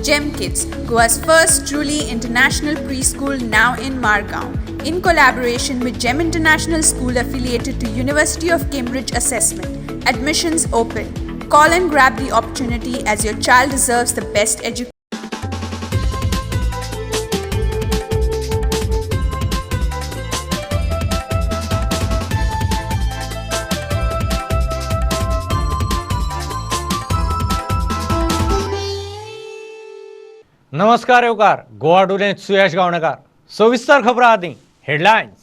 Gem Kids, Goa's first truly international preschool now in Margao, in collaboration with Gem International School affiliated to University of Cambridge Assessment. Admissions open. Call and grab the opportunity as your child deserves the best education. नमस्कार येवकार गोवा टुडेंत सुयश गावणेकार. सविस्तर खबरां आदी headlines.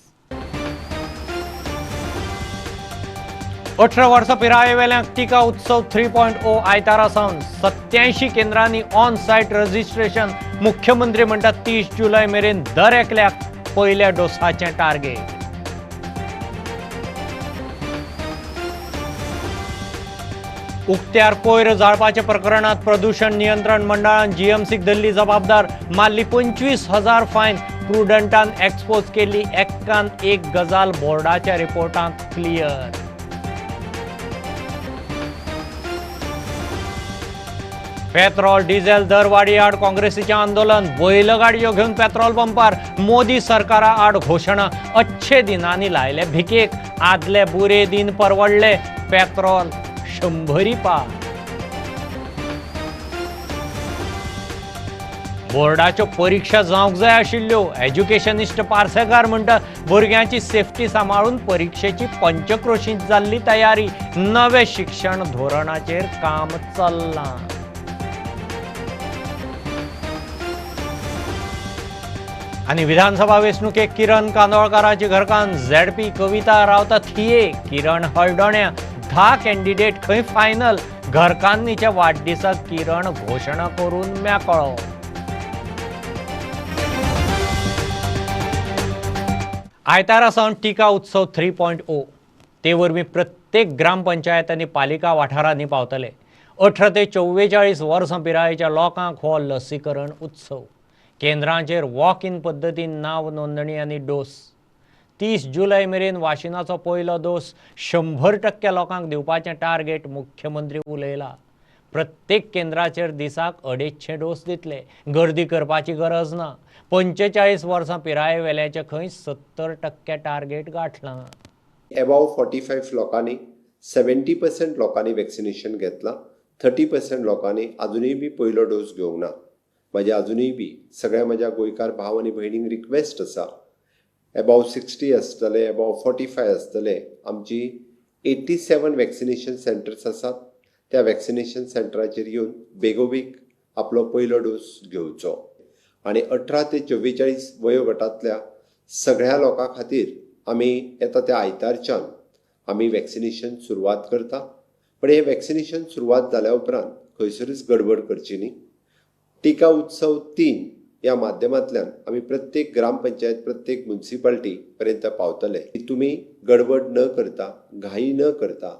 18 वर्सां पिराये वेल्यांक टिका उत्सव 3.0 आयतारा सावन 87 केंद्रांनी ऑन सायट रजिस्ट्रेशन. मुख्यमंत्री म्हणटा 30 जुलय मेरेन दर एकल्याक पयल्या डोसाचें टार्गेट. उक्त्यार कोयर जाळपाच्या प्रकरणात प्रदूषण नियंत्रण मंडळान जीएमसीक धरली जबाबदार, मारली 25,000 फायन. प्रुडंटान एक्सपोज केली एक्कान एक गजाल बोर्डाच्या रिपोर्टांत क्लियर. पेट्रोल डिझेल दरवाडी आड काँग्रेसीचें आंदोलन, बैलगाडयो घेवन पेट्रोल पंपार मोदी सरकारा आड घोशणा. अच्छे दिनांनी लायले भिकेक, आदले बुरे दिन परवडले, पेट्रोल 100 पार. बोर्डाच्यो परिक्षा जावंक जाय आशिल्ल्यो. एज्युकेशनिस्ट पार्सेकार म्हणटा भुरग्यांची सेफ्टी सांबाळून परिक्षेची पंचक्रोशींत जाल्ली तयारी, नवें शिक्षण धोरणाचेर काम चल्लां. आनी विधानसभा वेंचणुकेक किरण कांदोळकाराची घरकान्न झेडपी कविता रावता थिये, किरण हळदोण्या 10 कॅन्डिडेट खंय फायनल. घरकान्नीच्या वाडदिसाक किरण घोशणा करून मेकळो. आयतारा सावन टिका उत्सव 3.0 ते वरवीं प्रत्येक ग्रामपंचायत आनी पालिका वाठारांनी पावतले. 18 ते 44 वर्सां पिरायेच्या लोकांक हो लसीकरण उत्सव. केंद्रांचेर वॉक इन पद्दतीन नांव नोंदणी आनी डोस. 30 जुलय मेरेन वाशिनाचो पयलो डोस 100% लोकांक दिवपाचें टार्गेट मुख्यमंत्री उलयला. प्रत्येक केंद्राचेर दिसाक 250 डोस दितले, गर्दी करपाची गरज ना. 45 वर्सां पिराये वेल्याचें खंय 70% टार्गेट गांठलां. एबाव 45 लोकांनी 70% लोकांनी वॅक्सिनेशन घेतलां, 30% लोकांनी आजुनूय बी पयलो डोस घेवंक ना. म्हाजे आजुनूय बी सगळ्या म्हज्या गोंयकार भाव आनी भयणींक रिक्वेस्ट आसा, एबाव 60 आसतले, एबाव 45 आसतले, आमची 87 वॅक्सिनेशन सेंटर्स आसात, त्या वॅक्सिनेशन सेंटराचेर येवन बेगोबेग आपलो पयलो डोस घेवचो. आनी 18 ते 44 वयोगटांतल्या सगळ्या लोकां खातीर आमी येता त्या आयतारच्यान आमी वॅक्सिनेशन सुरवात करता. पण हें वॅक्सिनेशन सुरवात जाल्या उपरांत खंयसरूच गडबड करची न्ही. टिका उत्सव 3 ह्या माध्यमांतल्यान आमी प्रत्येक ग्रामपंचायत, प्रत्येक म्युनिसिपालिटी पर्यंत पावतले. तुमी गडबड न करता, घाई न करता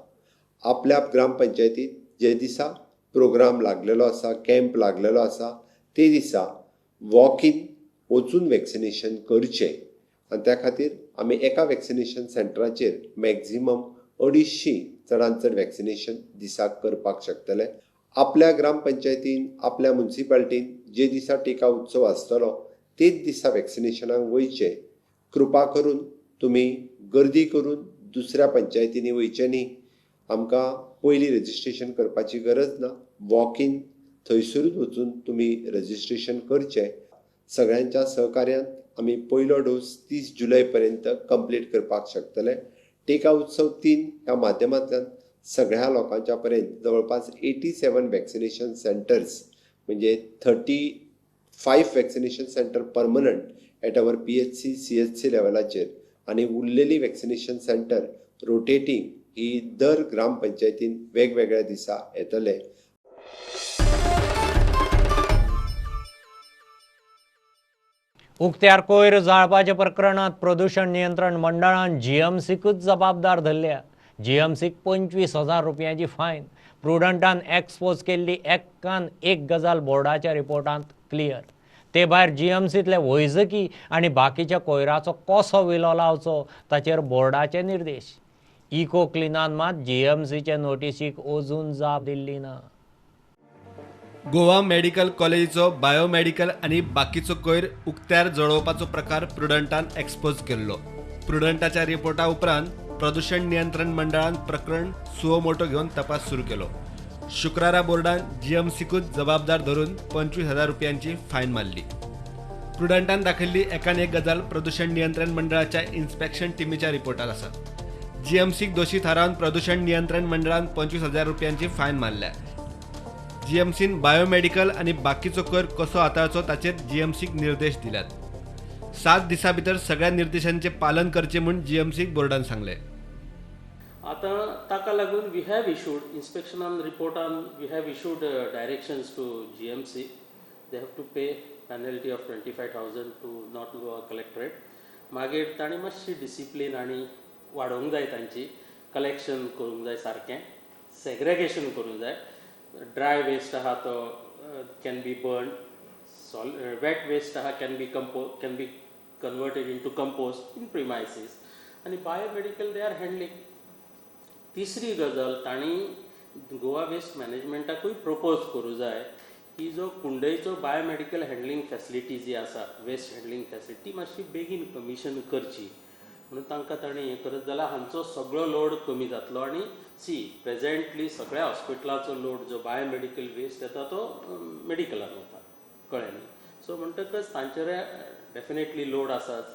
आपल्या ग्रामपंचायतीत जे दिसा प्रोग्राम लागलेलो आसा, कॅम्प लागलेलो आसा, ते दिसा वॉक इन वचून वॅक्सिनेशन करचें. आनी त्या खातीर आमी एका वॅक्सिनेशन सेंटराचेर मॅक्झिमम 250 चडांत चड वॅक्सिनेशन दिसाक करपाक शकतले. आपल्या ग्रामपंचायतीन, आपल्या म्युनिसिपालिटीन जे दिसा टिका उत्सव आसतलो तेच दिसा वॅक्सिनेशनाक वयचें. कृपा करून तुमी गर्दी करून दुसऱ्या पंचायतींनी वयचें न्ही. आमकां पयलीं रजिस्ट्रेशन करपाची गरज ना, वॉक इन थंयसरूच वचून तुमी रजिस्ट्रेशन करचें. सगळ्यांच्या सहकार्यान आमी पयलो डोस 30 जुलय पर्यंत कंप्लीट करपाक शकतले. टिका उत्सव 3 ह्या माध्यमांतल्यान सगळ्या लोकांच्या पर्यंत जवळपास 87 वॅक्सिनेशन सेंटर्स, म्हणजे 35 vaccination centre permanent at our PHC CHC लेवलाचेर आनी उरलेली वॅक्सिनेशन सेंटर रोटेटींग ही दर ग्रामपंचायतीन वेगवेगळ्या दिसा येतले. उक्त्यार कोयर जाळपाच्या प्रकरणात प्रदूषण नियंत्रण मंडळान जीएमसीकूच जबाबदार धरल्या. जीएमसीक 25,000 रुपयांची फायन. प्रुडंटान एक्सपोज केल्ली एक्कान एक गजाल बोर्डाच्या रिपोर्टांत क्लियर. ते भायर जीएमसींतले वैजकी आनी बाकीच्या कोयराचो कसो विलो लावचो ताचेर बोर्डाचे निर्देश. इको क्लिनान मात जीएमसीचे नोटीसीक अजून जाप दिल्ली ना. गोवा मेडिकल कॉलेजीचो बायोमेडिकल आनी बाकीचो कोयर उक्त्यार जळोवपाचो प्रकार प्रुडंटान एक्सपोज केल्लो. प्रुडंटाच्या रिपोर्टा उपरांत प्रदूषण नियंत्रण मंडळान प्रकरण सुओ मोटो घेवन तपास सुरू केलो. शुक्रारा बोर्डान जीएमसीकूच जबाबदार धरून 25,000 रुपयांची फायन मारली. प्रुडंटान दाखयल्ली एकान एक गजाल प्रदूषण नियंत्रण मंडळाच्या इन्स्पेक्शन टिमीच्या रिपोर्टार आसा. जीएमसीक दोशी थारावन प्रदूषण नियंत्रण मंडळान 25,000 रुपयांची फायन मारल्या. जीएमसीन बायोमेडिकल आनी बाकीचो कर कसो हाताळचो ताचेर जीएमसीक निर्देश दिल्यात. 7 दिसां भितर सगळ्या निर्देशांचें पालन करचें म्हूण जीएमसीक बोर्डान सांगलें. आतां ताका लागून we have issued इन्स्पेक्शनान रिपोर्टान we have issued directions to GMC. They have to pay penalty of 25,000 to North Goa collectorate. मागीर तांणी मातशी डिसिप्लीन आनी वाडोवंक जाय, तांची कलेक्शन करूंक जाय, सारकें सेग्रेगेशन करूंक जाय. ड्राय वेस्ट आहा तो can be burn, wet waste आहा can be converted into compost in premises आनी बायोमेडिकल they are handling. तिसरी गजाल तांणी गोवा वेस्ट मॅनेजमेंटाकूय प्रपोज करूं जाय की जो कुंडयचो बायोमेडिकल हँडलिंग फॅसिलिटी जी आसा, वेस्ट हँडलिंग फॅसिलिटी मातशी बेगीन कमिशन करची म्हणून तांकां तांणी हें करत जाल्यार हांचो सगळो लोड कमी जातलो. आनी सी प्रेजेंटली सगळ्या हॉस्पिटलाचो लोड जो बायोमेडिकल वेस्ट येता तो मेडिकलान वता, कळ्ळें न्ही. सो म्हणटकच तांचेर डेफिनेटली लोड आसाच,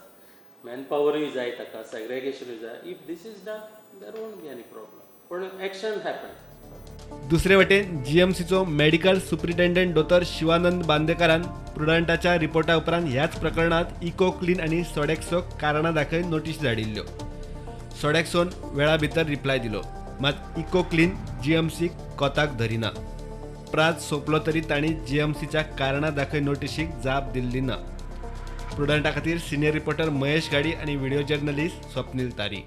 मॅनपावरूय जाय ताका, सेग्रेगेशनूय जाय. If this is done there won't be any problem, पूण एक्शन हॅपन. दुसरे वटेन जीएमसीचो मेडिकल सुप्रिटेंडंट दोतोर शिवानंद बांदेकारान प्रुडंटाच्या रिपोर्टा उपरांत ह्याच प्रकरणांत इको क्लीन आनी सोडेक्सोक कारणां दाखय नोटीस धाडिल्ल्यो. सोडेक्सोन वेळा भितर रिप्लाय दिलो, मात इको क्लीन जीएमसीक कोताक धरिना. प्राज सोंपलो तरी तांणी जीएमसीच्या कारणां दाखय नोटिशीक जाप दिल्ली ना. प्रुडंटा खातीर सिनियर रिपोर्टर महेश गाडी आनी व्हिडिओ जर्नलिस्ट स्वप्नील तारी.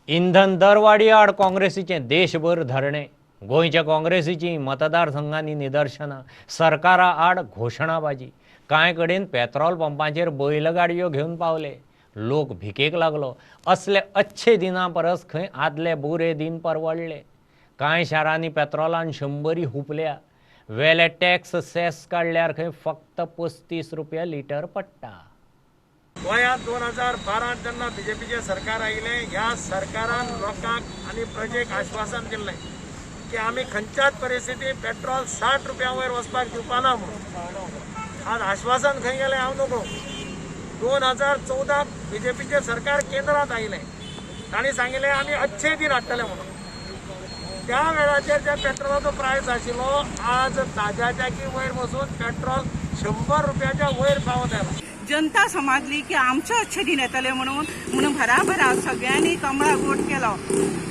इंधन दरवाडी आड काँग्रेसीचें देशभर धरणें. गोंयच्या काँग्रेसीचीं मतदारसंघांनी निदर्शनां, सरकारा आड घोशणाबाजी. कांय कडेन पेट्रोल पंपांचेर बैलगाडयो घेवन पावले, लोक भिकेक लागलो. असले अच्छे दिना परस खंय आदले बुरे दिन परवडले. कांय शारांनी पेट्रोलान 100 हुपल्या. वेले टॅक्स सेस काडल्यार खंय फक्त 35 रुपया लिटर पडटा. गोंयांत 2012 जेन्ना बीजेपीचें सरकार आयिल्लें, ह्या सरकारान लोकांक आनी प्रजेक आश्वासन दिल्लें की आमी खंयच्याच परिस्थितींत पेट्रोल 60 रुपया वयर वचपाक दिवपा ना म्हणून. आज आश्वासन खंय गेलें हांव नकळो. 2014 बीजेपीचें सरकार केंद्रांत आयिल्लें, तांणी सांगिल्लें आमी अच्छे दिन हाडटले म्हणून. त्या वेळाचेर जे पेट्रोलाचो प्रायस आशिल्लो आज ताज्याच्याकी वयर वचून पेट्रोल 100 रुपयाच्या वयर पावत आयला. जनता समजली की आमचे अच्छे दिन येतले म्हणून म्हणून भराभरा सगळ्यांनी कमळा वोट केलो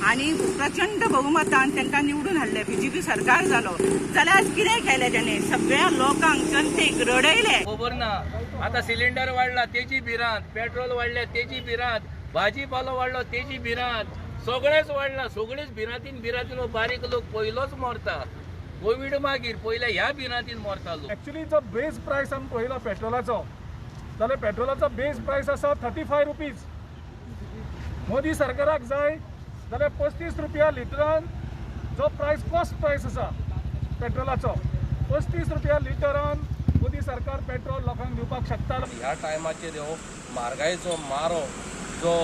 आनी प्रचंड बहुमतान तांकां निवडून हाडले. बीजेपी सरकार जालो जाल्यार आज कितें केलें ताणें, सगळ्या लोकांक जनतेक रडयले. खबर ना, आतां सिलिंडर वाडला तेजी भिरांत, पेट्रोल वाडल्या तेजी भिरांत, भाजीपालो वाडलो तेजी भिरांत, सगळेच वाडला, सगळेच भिरांतीन भिरांतीन बारीक लोक पयलोच मरता. कोवीड मागीर पयल्या ह्या भिरांतीन मरता लोक. एक्चुअली जो बेज प्रायस आमी पळयला पेट्रोलाचो जाल्यार पेट्रोलाचो बेज प्रायस आसा 35 रुपीज. मोदी सरकाराक जाय जाल्यार 35 रुपया लिटरान जो प्रायस कॉस्ट प्रायस आसा पेट्रोलाचो 35 रुपया लिटरान मोदी सरकार पेट्रोल लोकांक दिवपाक शकता. ह्या टायमाचेर हो म्हारगायेचो मारो जो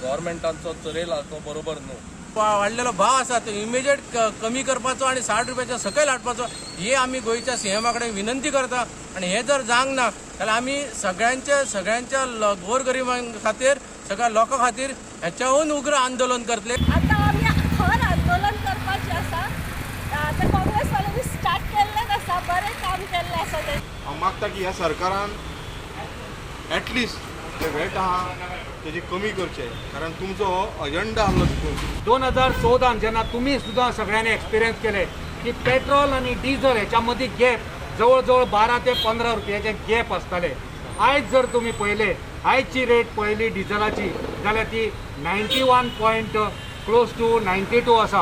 गव्हर्मेंटांचो चलयला तो बरोबर न्हू. वाडलेलो भाव आसा तो इमिजिएट कमी करपाचो आनी 60 रुपयाच्या सकयल हाडपाचो हे आमी गोंयच्या सीएमा कडेन विनंती करता. आनी हे जर जावंक ना जाल्यार आमी सगळ्यांच्या गोरगरिबां खातीर, सगळ्या लोकां खातीर हेच्याहून उग्र आंदोलन करतले. आतां आमी खर आंदोलन करपाचें आसा. आतां काँग्रेसवाल्यांनी स्टार्ट केल्लेंच आसा, बरें काम केल्लें आसा तें. हांव मागता की ह्या सरकारान एटलिस्ट जे वेट आहा तेजी कमी करचे, कारण तुमचो हो अजेंडा आहलो तितून. 2014 जेन्ना तुमी सुद्दां सगळ्यांनी एक्सपिरियन्स केले की पेट्रोल आनी डिझल हेच्या मदीं गॅप जवळ जवळ 12 ते 15 रुपयाचे गॅप आसताले. आयज जर तुमी पळयले, आयची रेट पळयली डिझलाची जाल्यार ती 91 पॉयंट क्लोज टू 92 आसा.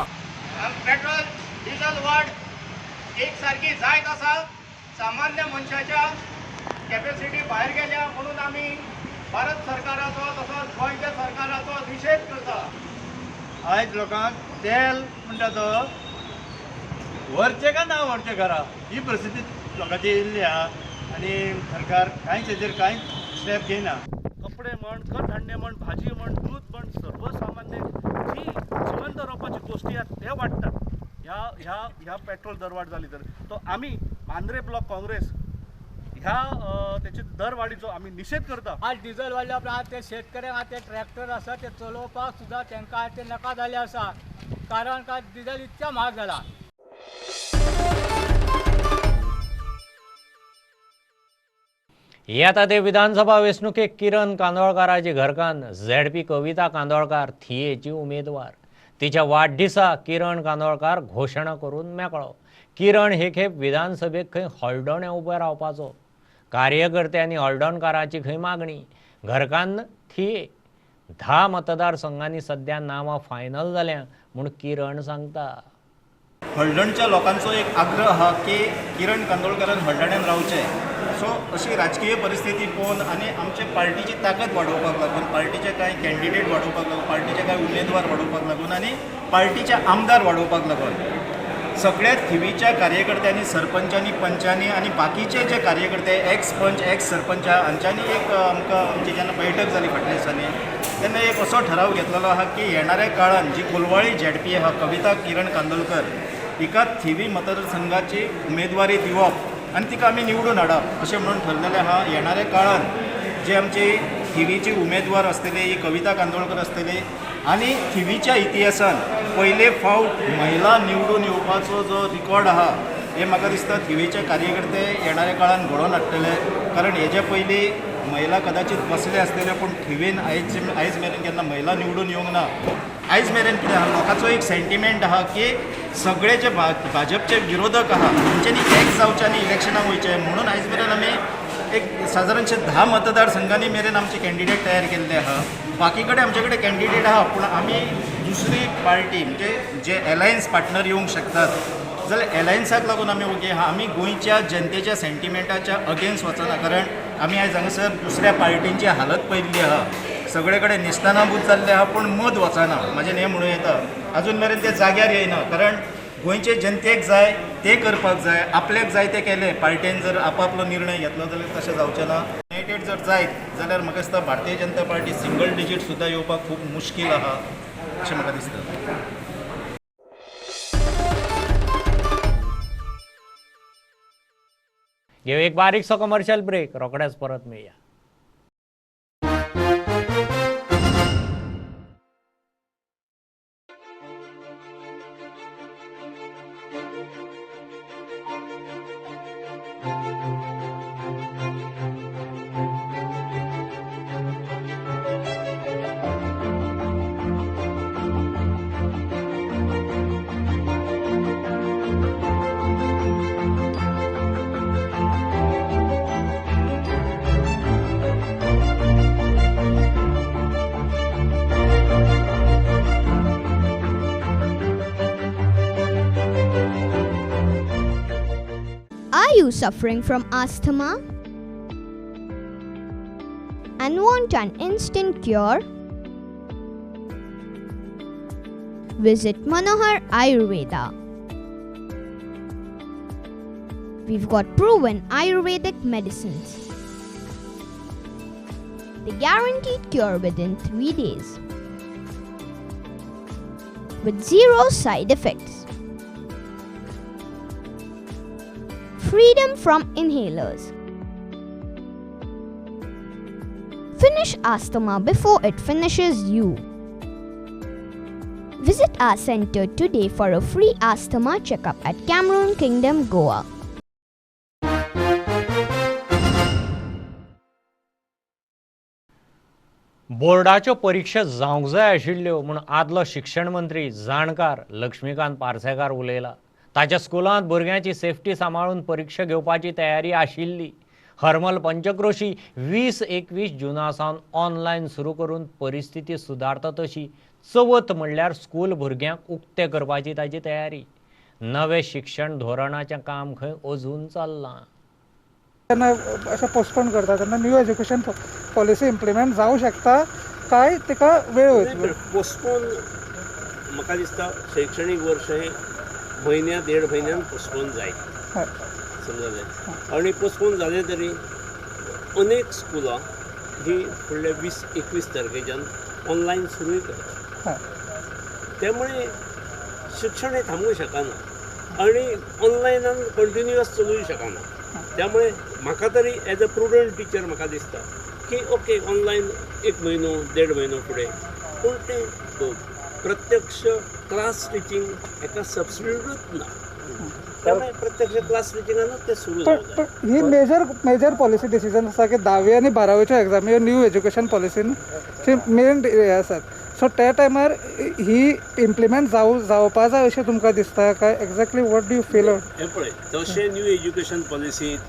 पेट्रोल डिझल वाड एक सारकी जायत आसा, सामान्य मनशाच्या कॅपेसिटी भायर गेल्या म्हणून आमी भारत सरकाराचो तसोच गोंयच्या सरकाराचो निशेध करता. आयज लोकांक तेल म्हणटा तो व्हरचें काय ना व्हरचें घरा ही परिस्थिती लोकांची येयल्ली आहा आनी सरकार कांयच हेजेर कांयच स्टेप घेयना. कपडे म्हण, कडधान्य म्हण, भाजी म्हण, दूद म्हण, सर्वसामान्य जी जिवंत रावपाची गोश्टी आहात ते वाडटात ह्या ह्या ह्या पेट्रोल दरवाड जाली तर. तो आमी मांद्रे ब्लॉक काँग्रेस ह्या तेचे दरवाडीचो आमी निशेध करता. आज डिझल वाडल्या उपरांत ते शेतकऱ्यांक आतां ते ट्रॅक्टर आसा ते चलोवपाक सुद्दां तांकां ते नाका जाल्ले आसा, कारण काय डिझल इतक्या म्हारग जाला. येता ते विधानसभा वेंचणुकेक किरण कांदोळकाराची घरकान्न झेडपी कविता कांदोळकार थियेची उमेदवार. तिच्या वाडदिसा किरण कांदोळकार घोशणा करून मेकळो. किरण हे खेप विधानसभेक खंय हळदोण्या उबे रावपाचो. कार्यकर्त्यांनी हळदोणकाराची खंय मागणी. घरकान्न थिये 10 मतदारसंघांनी सद्या नांवां फायनल जाल्या म्हूण किरण सांगता. हळदणच्या लोकांचो एक आग्रह आहा की किरण कांदोळकारान हळदण्यान रावचें. सो अशी राजकीय परिस्थिती पळोवन आनी आमचे पार्टीची ताकद वाडोवपाक लागून, पार्टीचे कांय कॅन्डिडेट वाडोवपाक लागून, पार्टीचे कांय उमेदवार वाडोवपाक लागून आनी पार्टीचे आमदार वाडोवपाक लागून सगळ्या थिवीच्या कार्यकर्त्यांनी, सरपंचांनी, पंचांनी आनी बाकीचे जे कार्यकर्ते एक्स पंच, एक्स सरपंच हांच्यांनी एक आमकां आमची जेन्ना बैठक जाली फाटल्या दिसांनी तेन्ना एक असो ठराव घेतलेलो आहा की येणाऱ्या काळान जी कोलवाळी झेडपी आहा कविता किरण कांदोळकर हिका थिवी मतदारसंघाची उमेदवारी दिवप आनी तिका आमी निवडून हाडप अशें म्हणून ठरलेलें आहा. येणाऱ्या काळान जे आमची थिवीची उमेदवार आसतली ही कविता कांदोळकर आसतली आनी थिवीच्या इतिहासान पयले फावट महिला निवडून येवपाचो जो रिकॉर्ड आहा हे म्हाका दिसता थिवीचे कार्यकर्ते येणाऱ्या काळान घडोवन हाडटले. कारण हेजे पयलीं महिला कदाचित बसले आसतले पूण थिवीन आयज मेरेन केन्ना महिला निवडून येवंक ना. आयज मेरेन कितें आहा लोकांचो एक सेंटिमेंट आहा की सगळे जे भाजपचे विरोधक आहा तेंच्यांनी एक जावचे आनी इलेक्शनाक वयचें म्हणून आयज मेरेन आमी एक सादारणशे 10 मतदारसंघांनी मेरेन आमचे कॅन्डिडेट तयार केल्ले आहा. बाकी कडेन आमचे कडेन कॅन्डिडेट आहा पूण आमी दुसरी पार्टी म्हणजे जे एलायन्स पार्टनर येवंक शकतात जाल्यार एलायन्साक लागून आमी ओगी आहा. आमी गोंयच्या जनतेच्या सेंटिमेंटाच्या अगेन्स्ट वचना, कारण आमी आयज हांगासर दुसऱ्या पार्टींची हालत पळयल्ली आहा. सगळे कडेन नेस्तानाबूत जाल्ले आहा पूण मत वचना. म्हाजें हें म्हणूं येता आजून मेरेन ते जाग्यार येयना, कारण गोंयचे जनतेक जाय ते करपाक जाय, आपल्याक जाय ते केलें. पार्टेन जर आपापलो निर्णय घेतलो जाल्यार तशें जावचें ना. युनायटेड जर जायत जाल्यार म्हाका दिसता Bharatiya Janata party single digit सुद्दां येवपाक खूब मुश्कील आहा अशें म्हाका दिसता. घेऊ एक बारीकसो कमर्शियल ब्रेक, रोखडेच परत मेळया. Are you suffering from asthma and want an instant cure? Visit Manohar Ayurveda. We've got proven Ayurvedic medicines. The guaranteed cure within 3 days with 0 side effects. Freedom from inhalers. Finish asthma before it finishes you. Visit our center today for a free asthma checkup at Cameroon Kingdom, Goa. बोर्डाच्यो परिक्षा जावंक जाय आशिल्ल्यो म्हूण आदलो शिक्षण मंत्री जाणकार लक्ष्मीकांत पार्सेकार उलयला. ताच्या स्कुलांत भुरग्यांची सेफ्टी सांबाळून परिक्षा घेवपाची तयारी आशिल्ली. हरमल पंचक्रोशी 20-21 जुना सावन ऑनलायन सुरू करून परिस्थिती सुदारता तशी चवथ म्हणल्यार स्कूल भुरग्यांक उक्तें करपाची ताची तयारी. नवें शिक्षण धोरणाचें काम खंय अजून चल्लां. तेन्ना अशें पोस्टपोन करता तेन्ना न्यू एज्युकेशन पॉलिसी इम्प्लिमेंट जावं शकता काय तिका वेळ वयतलो? पोस्टपोन म्हाका दिसता शैक्षणीक वर्ष हें म्हयन्या देड म्हयन्यान पोस्टपोन जायत समजलें. आनी पोस्टपोन जालें तरी अनेक स्कुलां ही फुडल्या 20-21 तारखेच्यान ऑनलायन सुरूय करता. त्यामुळे शिक्षण हें थांबूंक शकना आनी ऑनलायनान कंटिन्युअस चलूंक शकना. त्यामुळे म्हाका तरी एज अ प्रुडंट टिचर म्हाका दिसता की ओके ऑनलायन 1 म्हयनो 1.5 म्हयनो फुडें, पूण तें प्रत्यक्ष क्लास टिचींग हेका सबस्टिट्यूटूच ना. त्यामुळे प्रत्यक्ष क्लास टिचिंगानूच तें सुरू जावंक जाय. ही मेजर मेजर पॉलिसी डिसिजन आसा की 10वी आनी 12वेच्यो एग्जामी न्यू एज्युकेशन पॉलिसीन मेन हे आसात. सो त्या टायमार ही इम्प्लिमेंट जावपा जाय अशें तुमकां दिसता काय exactly what do you feel? हें पळय, तशें न्यू एज्युकेशन पॉलिसींत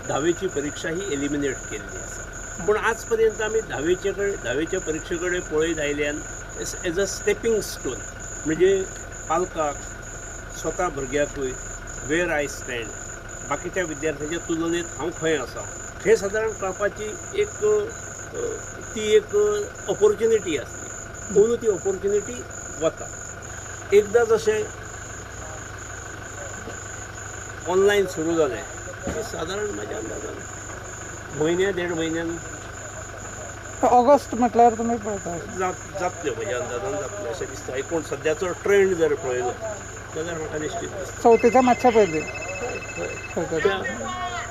10वेची परिक्षा ही एलिमिनेट केल्ली आसा, पूण आज पर्यंत आमी 10वेच्या परिक्षे कडेन पळयत आयल्यान एज अ स्टेपींग स्टोन, म्हणजे पालकाक स्वता भुरग्याकूय वेर I stand, बाकीच्या विद्यार्थ्यांच्या तुलनेत हांव खंय आसा हें सादारण कळपाची एक ती एक ऑपोर्च्युनिटी आसली. अंदू ती ऑपोर्च्युनिटी वता. एकदां जशें ऑनलायन सुरू जालें की सादारण म्हाज्या अंदाजान म्हयन्या 1.5 म्हयन्यान ऑगस्ट म्हटल्यार तुमी पळयता जातल्यो, म्हज्या अंदाजान जातल्यो अशें दिसता. एकूण सद्याचो ट्रेंड जर पळयलो जाल्यार म्हाका निश्चीत दिसता चवथीच्या मातशा पयलीं.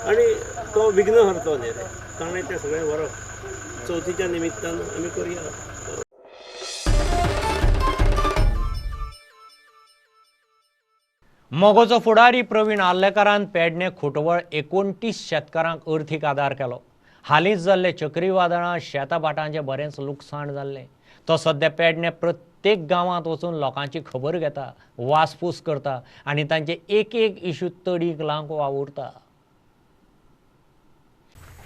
आनी तो विघ्नहर्तो न्ही रे, ताणें तें सगळें व्हरप चवथीच्या निमित्तान आमी करुया. मगोचो फुडारी प्रवीण आर्लेकारान पेडणे खुटवळ 29 शेतकारांक अर्थीक आदार केलो. हालींच जाल्ले चक्रीवादळां शेतां भाटांचें बरेंच लुकसाण जाल्लें. तो सद्या पेडणे प्रत्येक गांवांत वचून लोकांची खबर घेता, वासपूस करता आनी तांचे एक एक इशू तडीक लावंक वावुरता.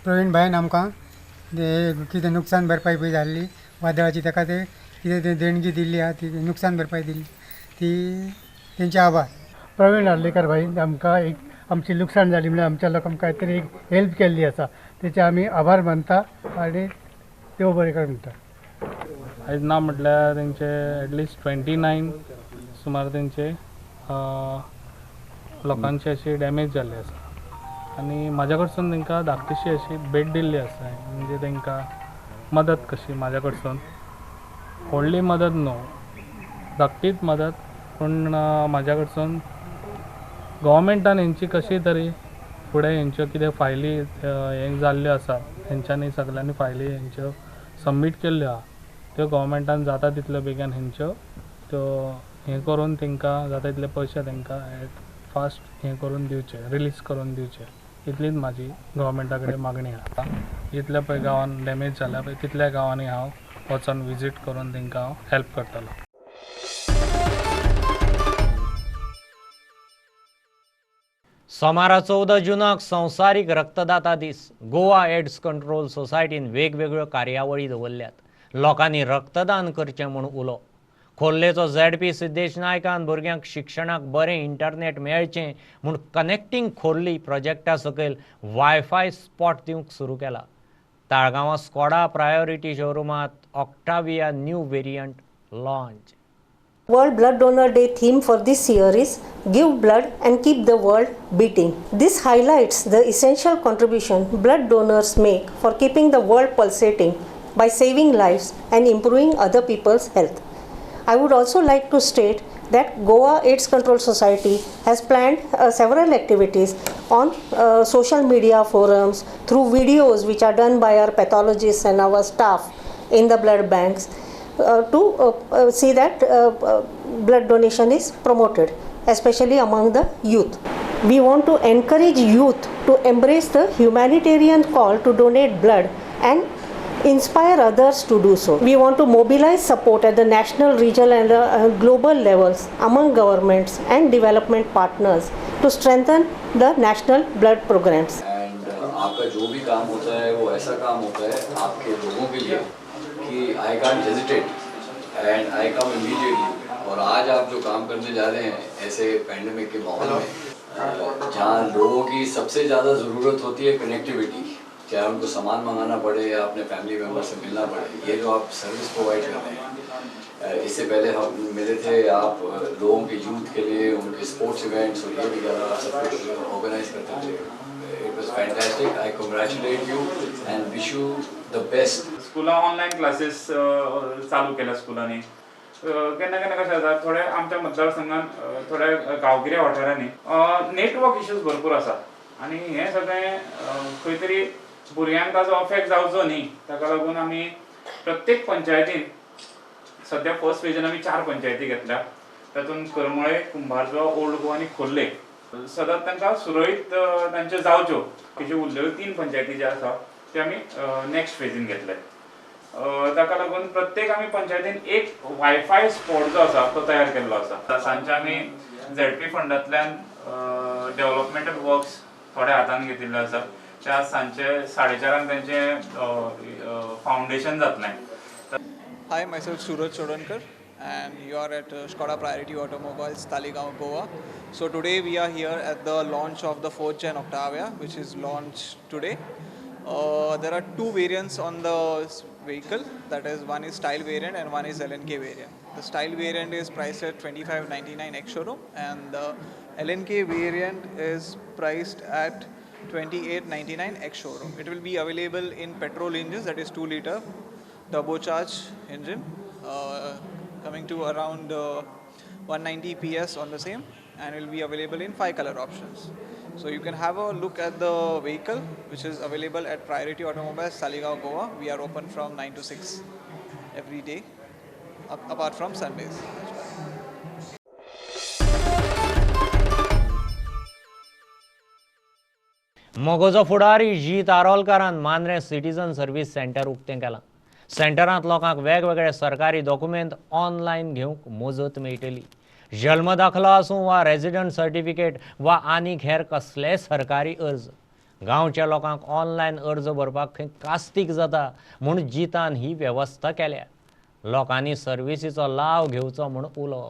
प्रवीण भाईन आमकां कितें नुकसान भरपाय पळय जाल्ली वादळाची, ताका ते कितें ते देणगी दिल्ली आहा, ती नुकसान भरपाय दिल्ली, ती तेंचे आभार. प्रवीण आर्लेकर भाई आमकां एक आमची लुकसाण जाली म्हणल्यार आमच्या लोकांक काय तरी एक हेल्प केल्ली आसा, तेचे आमी आभार मानता आनी देव बरें कर म्हणटा. आयज ना म्हटल्यार तेंचे एटलिस्ट 29 सुमार तेंचे लोकांचे अशी डॅमेज जाल्ली आसा आनी म्हाज्या कडसून तांकां धाकटीशी अशी भेट दिल्ली आसा, म्हणजे तांकां मदत कशी म्हाज्या कडसून, व्हडली मदत न्हू, धाकटीच मदत, पूण म्हाज्या कडसून गव्हर्मेंटान हेंची कशी तरी फुडें हेंच्यो कितें फायली हें जाल्ल्यो आसा, हेंच्यांनी सगल्यांनी फायली हेंच्यो सबमीट केल्ल्यो आहा, त्यो गव्हर्मेंटान जाता तितल्यो बेगीन हेंच्यो त्यो हें करून तांकां जाता तितले पयशे तांकां फास्ट हें करून दिवचे, रिलीज करून दिवचे, इतलीच म्हाजी गव्हर्मेंटा कडेन मागणी आसा. जितल्या पळय गांवान डॅमेज जाल्या पळय तितल्या गांवांनी हांव वचोन विजीट करून तांकां हांव हेल्प करतलो. सोमारा 14 जुनाक संवसारीक रक्तदाता दीस. गोवा एड्स कंट्रोल सोसायटीन वेगवेगळ्यो कार्यावळी दवरल्यात. लोकांनी रक्तदान करचें म्हूण उलो. खोर्लेचो ZP Siddhesh नायकान भुरग्यांक शिक्षणाक बरें इंटरनेट मेळचें म्हूण कनेक्टींग खोर्ली प्रोजेक्टा सकयल वायफाय स्पॉट दिवंक सुरू केला. ताळगांवां स्कॉडा प्रायोरिटी शोरुमांत Octavia new variant launch. World Blood Donor Day theme for this year is Give Blood and Keep the World Beating. This highlights the essential contribution blood donors make for keeping the world pulsating by saving lives and improving other people's health. I would also like to state that Goa AIDS Control Society has planned several activities on social media forums, through videos which are done by our pathologists and our staff in the blood banks, to see that blood donation is promoted, especially among the youth. We want to encourage youth to embrace the humanitarian call to donate blood and inspire others to do so. We want to mobilize support at the national, regional and global levels among governments and development partners to strengthen the national blood programs. And आपका जो भी काम होता है वो ऐसा काम होता है आपके लोगों के लिए कि I can't hesitate and I come immediately. और आज आप जो काम करने जा रहे हैं ऐसे पैंडमिक के माहौल में, जहाँ लोगों की सबसे ज़्यादा ज़रूरत होती है कनेक्टिविटी, चाहे उनको सामान मंगाना पड़े या अपने फैमिली मेम्बर से मिलना पड़े, ये जो आप सर्विस प्रोवाइड कर रहे हैं, इससे पहले हम मिले थे, आप लोगों के यूथ के लिए उनके स्पोर्ट्स इवेंट्स और ये वगैरह सब कुछ ऑर्गेनाइज करते थे। It was fantastic. I congratulate you and wish you the best. स्कुलां ऑनलायन क्लासीस चालू केल्या स्कुलांनी। केन्ना केन्ना कशें जाता, थोडे आमच्या मतदारसंघान थोड्या गांवगिऱ्या वाठारांनी नेटवर्क इश्यूज भरपूर आसा आनी हें सगळें खंय तरी भुरग्यांक ताजो अफेक्ट जावचो न्ही, ताका लागून आमी प्रत्येक पंचायतीन सद्या फर्स्ट फेजीन आमी 4 पंचायती घेतल्या, तातूंत करमळे, कुंभारजुवा, ओल्ड गोवा आनी खोर्ले। सदांच तांकां सुरळीत तांच्यो जावच्यो, बाकीच्यो उरलेल्यो 3 पंचायती ज्यो आसा त्यो आमी नेक्स्ट फेजीन घेतले। ताका लागून प्रत्येक आमी पंचायतीन एक वायफाय स्पॉट जो आसा तो तयार केल्लो आसा। सांजचे आमी झेडपी फंडांतल्यान डेव्हलपमेंटल वर्क्स थोडे हातान घेतिल्ले आसा, त्या सांजचे 4:30 तांचें फावंडेशन जातलें। Hi, myself Suraj Chodankar and you are at Skoda Priority Automobiles, Taleigao, Goa. So today we are here at the launch of the 4th Gen Octavia, which is launched today. There are 2 variants on the vehicle, that is one is style variant and one is LNK variant. The style variant is priced at 2599 ex-showroom and the LNK variant is priced at 2899 ex-showroom. It will be available in petrol engines, that is 2 liter turbocharged engine, coming to around 190 PS on the same, and will be available in 5 color options. So you can have a look at the vehicle, which is available at Priority Automobiles, Taleigao, Goa. We are open from 9 to 6 every day, apart from Sundays as well. मगोजो फुडारी जीत आरोलकारान Mandrem citizen service centre उक्तें केलां। सेंटरांत लोकांक वेगवेगळे सरकारी document online घेवंक मजत मेळटली। जल्म दाखलो आसूं वा रेजिडंट सर्टिफिकेट वा आनीक हेर कसले सरकारी अर्ज, गांवच्या लोकांक ऑनलायन अर्ज भरपाक खंय कास्तीक जाता म्हूण जितान ही वेवस्था केल्या। लोकांनी सर्विसीचो लाव घेवचो म्हूण उलो।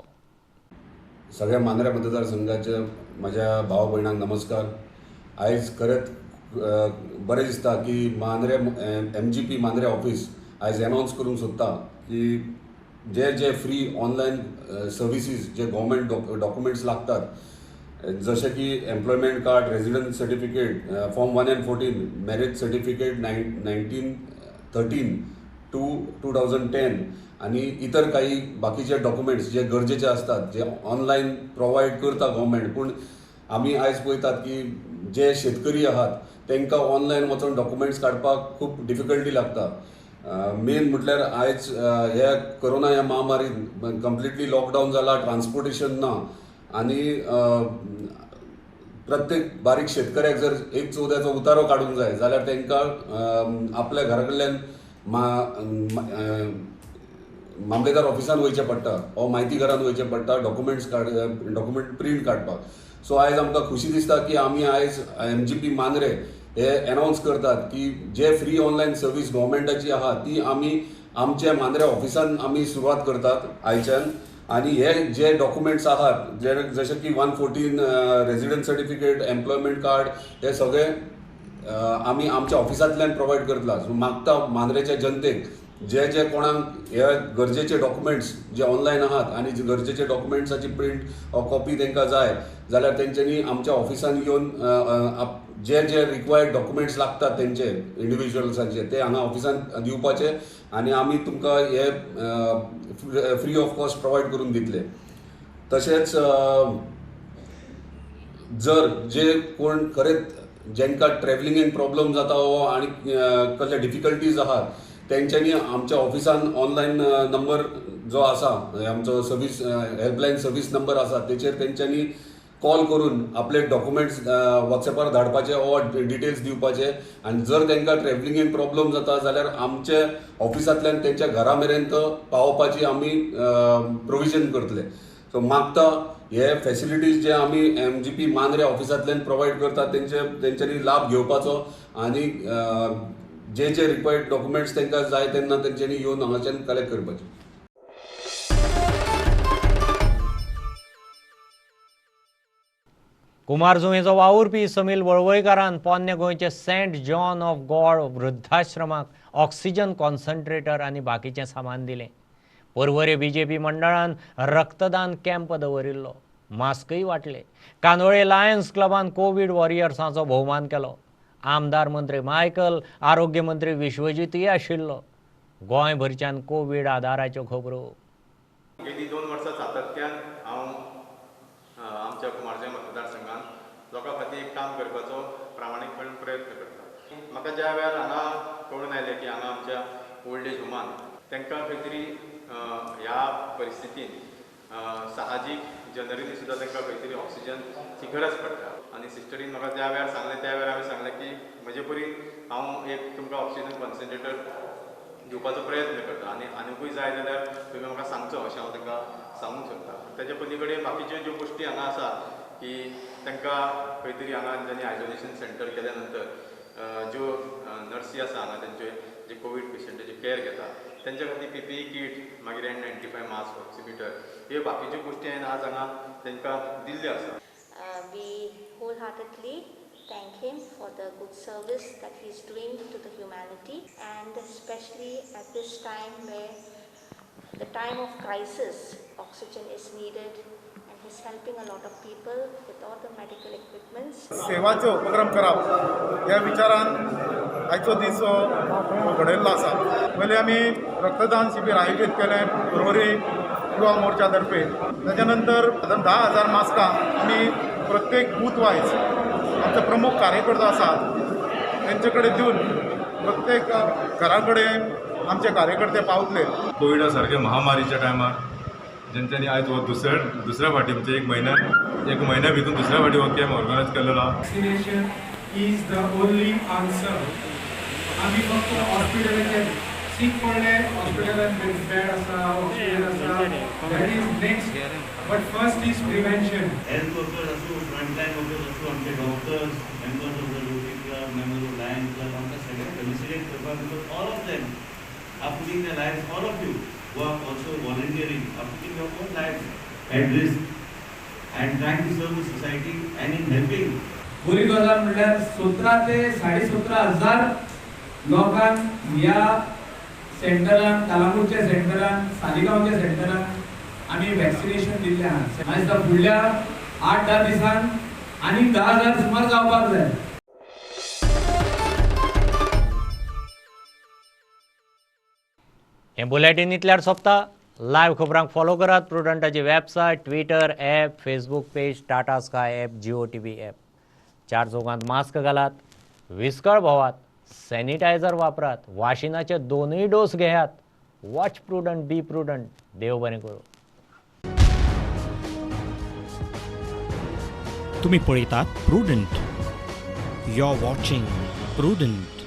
सगळ्या मांद्रे मतदारसंघाच्या माझ्या भाव भयणांक नमस्कार। आयज खरेंच बरें दिसता की मांद्रे MGP Mandrem office आयज अनावन्स करूंक सोदता की जे जे फ्री ऑनलायन सर्विसीज जे गव्हर्मेंट डॉक्युमेंट्स लागतात, जशे की employment card, resident certificate, form 1 and 14, marriage certificate 1913 to 2010 आनी इतर काही बाकीचे डॉक्युमेंट्स जे गरजेचे असतात जे ऑनलायन प्रोवायड करता गव्हर्मेंट, पूण आमी आयज पळयतात की जे शेतकरी आहात तांकां ऑनलायन वचून डॉक्युमेंट्स काडपाक खूब डिफिकल्टी लागता। मेन म्हटल्यार आयज ह्या कोरोना ह्या महामारीन कंप्लिटली लॉकडावन जाला, ट्रान्सपोर्टेशन ना आनी प्रत्येक बारीक शेतकऱ्याक जर एक चवद्याचो उतारो काडूंक जाय जाल्यार तांकां आपल्या घरा कडल्यान मामलेदार ऑफिसान वयचें पडटा वा म्हायती घरान वयचें पडटा डॉक्युमेंट्स डॉक्युमेंट प्रिंट काडपाक। सो आयज आमकां खुशी दिसता की आमी आयज MGP Mandrem हे अनावन्स करतात की जे फ्री ऑनलायन सर्वीस गव्हर्मेंटाची आहा ती आमी आमच्या मांद्रे ऑफिसान आमी सुरवात करतात आयच्यान। आनी हे जे डॉक्युमेंट्स आहात जशे की 114 रेजिडंट सर्टिफिकेट, एम्प्लॉयमेंट कार्ड, हे सगळे आमी आमच्या ऑफिसांतल्यान प्रोवायड करतला। सो मागता मांद्रेच्या जनतेक जे जे कोणाक हे गरजेचे डॉक्युमेंट्स जे ऑनलायन आहात आनी जे गरजेचे डॉक्युमेंट्साची प्रिंट कॉपी तांकां जाय जाल्यार तेंच्यांनी आमच्या ऑफिसान येवन जे जे रिक्वायर्ड डॉक्युमेंट्स लागतात तेंचे इंडिविज्युअल्सांचे ते हांगा ऑफिसान दिवपाचे आनी आमी तुमकां हे फ्री ऑफ कॉस्ट प्रोवायड करून दितले। तशेंच जर जे कोण खरेंच जेंकां ट्रॅव्हलिंगेन प्रॉब्लम जाता वो आनी कसले डिफिकल्टीज आहात तेंच्यांनी आमच्या ऑफिसान ऑनलायन नंबर जो आसा आमचो सर्वीस हेल्पलायन सर्वीस नंबर आसा तेचेर तेंच्यांनी कॉल करून आपले डॉक्युमेंट्स वॉट्सएपार धाडपाचे वा डिटेल्स दिवपाचे आनी जर तांकां ट्रॅव्हलिंगेन प्रॉब्लम जाता जाल्यार आमचे ऑफिसांतल्यान तेंच्या घरा मेरेन तो पावोवपाची आमी प्रोविजन करतले। सो मागता हे फॅसिलिटीज जे आमी MGP Mandrem ऑफिसांतल्यान प्रोवायड करतात तेंच्यांनी लाभ घेवपाचो आनी जे जे रिक्वायर्ड डॉक्युमेंट्स तांकां जाय तेन्ना तेंच्यांनी येवन हांगाच्यान कलेक्ट करपाचे। कुमारजुवेंचो वावुरपी समील वळवयकारान पोन्ने गोंयचे सेंट जॉन ऑफ गॉड वृद्धाश्रमाक ऑक्सिजन कॉन्सन्ट्रेटर आनी बाकीचें सामान दिलें। पर्वरे बीजेपी मंडळान रक्तदान कॅम्प दवरिल्लो, मास्कय वांटले. कांदोळे लायन्स क्लबान कोवीड वॉरियर्सांचो भोवमान केलो. आमदार मंत्री मायकल, आरोग्य मंत्री विश्वजीतय आशिल्लो. गोंयभरच्यान कोवीड आदाराच्यो खबरो. गेली 2 वर्सां सातत्यान हांव आमच्या कुमारजुंवें मतदारसंघात लोकां खातीर एक काम करपाचो प्रामाणीकपणान प्रयत्न करता. म्हाका ज्या वेळार हांगा कळून आयलें की हांगा आमच्या ओल्ड एज होमान तांकां खंय तरी ह्या परिस्थितीन साहजीक जनरली सुद्दां तांकां खंय तरी ऑक्सिजनची गरज पडटा आनी सिस्टरीन म्हाका ज्या वेळार सांगलें त्या वेळार हांवें सांगलें की म्हजे परीन हांव एक तुमकां ऑक्सिजन कॉन्सन्ट्रेटर दिवपाचो प्रयत्न करता आनी आनिकूय जाय जाल्यार तुमी म्हाका सांगचो अशें हांव तांकां सांगूंक शकता. ताच्या पली कडेन बाकीच्यो ज्यो गोश्टी हांगा आसा की तांकां खंय तरी हांगा तांणी आयसोलेशन सेंटर केल्या नंतर ज्यो नर्सी आसा हांगा तांचे जे कोवीड पेशंटाचे केअर घेता तेंच्या खातीर पीपीई कीट, मागीर N95 mask, oximeter ह्यो बाकीच्यो गोश्टी हांवें आज हांगा तांकां दिल्ल्यो आसा. We wholeheartedly thank him for the good service that he is doing to the humanity, and especially at this time where the time of crisis, oxygen is needed, and he's helping a lot of people with all the medical equipments. सेवाचे उपक्रम करप ह्या विचारान आयचो दीस घडयल्लो आसा. पयलीं आमी रक्तदान शिबीर आयोजीत केलें पर्वरी युवा मोर्चा तर्फे. ताच्या नंतर 10,000 मास्कां आमी प्रत्येक बूथ वायज आमचे प्रमुख कार्यकर्ते आसात तेंचे कडेन दिवन प्रत्येक घरा कडेन आमचे कार्यकर्ते पावतले. कोविडा सारक्या महामारीच्या टायमार जेंच्यांनी आयज हो दुसऱ्या फावटी म्हणजे एक म्हयन्या भितून दुसऱ्या फावटी हो कॅम्प ऑर्गनायज केलेलो आहा. Vaccination is the only answer. आमी फक्त हॉस्पिटलाचेर सीक पडले हॉस्पिटलान बेड आसा, ऑक्सिजन आसा, that is next, but first is prevention. Health workers आसूं, फ्रंटलायन वर्कर्स आसूं, आमचे doctors, members of the Rotary Club, members of Lions Club, आमकां सगळ्यांक फेलिसिटेट करपाक because all of them are putting their lives, all of you who are also volunteering are putting your own lives at risk and trying to serve the society and in helping. बरी गजाल म्हणल्यार 17 ते 17,500 लोकांक ह्या सेंटरान, कालांगूटच्या सेंटरान, सालिगांवच्या सेंटरान आमी vaccination दिल्लें आहा. आनी फुडल्या 8-10 दिसान आनीक 10,000 सुमार जावपाक जाय. हें बुलेटीन इतल्यार सोंपता. लायव्ह खबरांक फॉलो करात प्रुडंटाची website, Twitter app, Facebook page, Tata Sky app, Jio TV app. 4 चौगांत mask घालात, विस्कळ भोवात, सॅनिटायझर वापरात, वाशिनाचे 2 डोस घेयात. Watch prudent, be prudent. देव बरें करूं. तुम्ही पळयतात Prudent. You are watching Prudent.